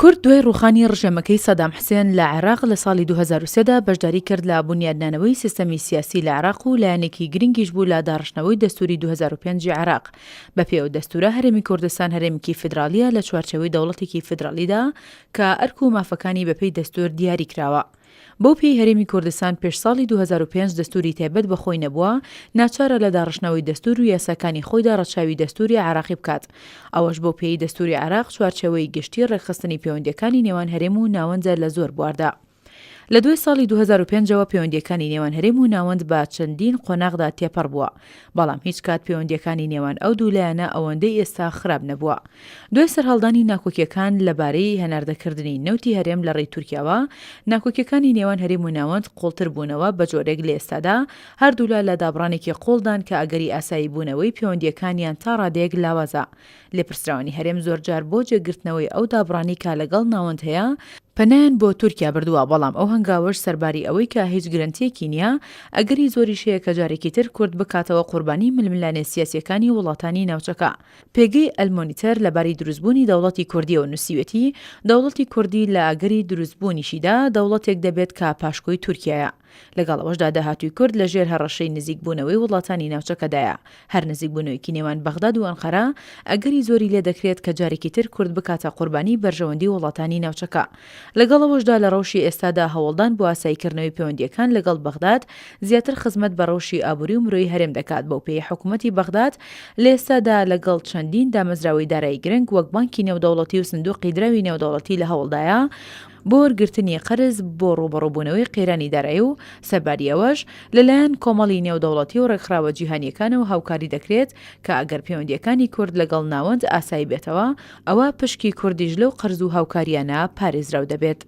کورد دوای ڕووخانی ڕژێمەکەی سەدام حسێن لە عێراق لە ساڵی 2003 دا بەشداری کرد لە بونیادنانەوەی سیستەمی سیاسی لە عێراق و لایەنێکی گرنگیش بوو لە داڕشتنەوەی دەستووری 2005 ی عێراق. بەپێی ئەو دەستوورە هەرێمی کوردستان هەرێمێکی فیدراڵییە لە چوارچێوەی دەوڵەتێکی فیدراڵیدا کە ئەرک و مافەکانی بەپێی دەستوور دیاری کراوە. بەو پێی هەرێمی کوردستان پێش ساڵی 2005 دەستووری تایبەت بە خۆی نەبووە، ناچارە لە داڕشتنەوەی دەستوور و یاساکانی خۆیدا ڕەچاوی دەستووری عێراقی بکات. ئەوەش بەو پێیەی دەستووری عێراق چوارچێوەی گشتی ڕێکخستنی پەیوەندییەکانی نێوان هەرێم و ناوەندە لە زۆر بواردا. لە دوای ساڵی 2005 ەوە پەیوەندییەکانی نێوان هەرێم و ناوەند بە چەندین قۆناغدا تێپەڕ بووە، بەڵام هیچ کات پەیوەندییەکانی نێوان ئەو دوو لایەنە ئەوەندەی ئێستا خراپ نەبووە. دوای سەرهەڵدانی ناکۆکییەکان لەبارەی هەناردەکردنی نەوتی هەرێم لە ڕێی تورکیاوە، ناکۆکییەکانی نێوان هەرێم و ناوەند قووڵتر بوونەوە بەجۆرێک لە ئێستادا هەردوولا لە دابڕانێکی قووڵدان کە ئەگەری ئاساییبوونەوەی پەیوەندییەکانیان تا ڕادەیەک لاوازە. لێپرسراوانی هەرێم زۆرجار بۆ جێگرتنەوەی ئەو دابڕانەی کە لەگەڵ ناوەند هەیە، پەنایان بۆ تورکیا بردووە، بەڵام ئەو هەنگاوەش سەرباری ئەوەی کە هیچ گرەنتییەکی نییە، ئەگەری زۆریش هەیە کە جارێکی تر کورد بکاتەوە قوربانی ململانێ سیاسییەکانی وڵاتانی ناوچەکە. پێگەی ئەلمۆنیتەر لەبارەی دروستبوونی دەوڵەتی کوردییەوە نووسیویەتی، دەوڵەتی کوردی لە ئەگەری دروستبوونیشیدا دەوڵەتێک دەبێت کە پاشکۆی تورکیایە. لەگەڵ ئەوەشدا داهاتووی کورد لە ژێر هەڕەشەی نزیکبوونەوەی وڵاتانی ناوچەکەدایە، هەر نزیکبوونەوەیەکی نێوان بەغداد و ئەنقەرە ئەگەری زۆری لێدەکرێت کە جارێکی تر کورد بکاتە قوربانی بەرژەوەندی وڵاتانی ناوچەکە. لەگەڵ ئەوەشدا لە ڕەوشی ئێستادا هەوڵدان بۆ ئاساییکردنەوەی پەیوەندییەکان لەگەڵ بەغداد زیاتر خزمەت بە ڕەوشی ئابووری و مرۆیی هەرێم دەکات بەوپێیەی حکوومەتی بەغداد لە ئێستادا لەگەڵ چەندین دامەزراوەی دارایی گرنگ وەک بانکی نێودەوڵەتی و سندوقی دراوی نێودەوڵەتی لە هەوڵدایە بۆ وەرگرتنی قەرز بۆ ڕووبەڕووبوونەوەی قەیرانی دارایی و سەرباری ئەوەش لەلایەن کۆمەڵی نێودەوڵەتی و ڕێکخراوە جیهانییەکانەوە هاوکاری دەکرێت کە ئەگەر پەیوەندییەکانی کورد لەگەڵ ناوەند ئاسایی بێتەوە ئەوا پشکی کوردیش لەو قەرز و هاوکارییانە پارێزراو دەبێت.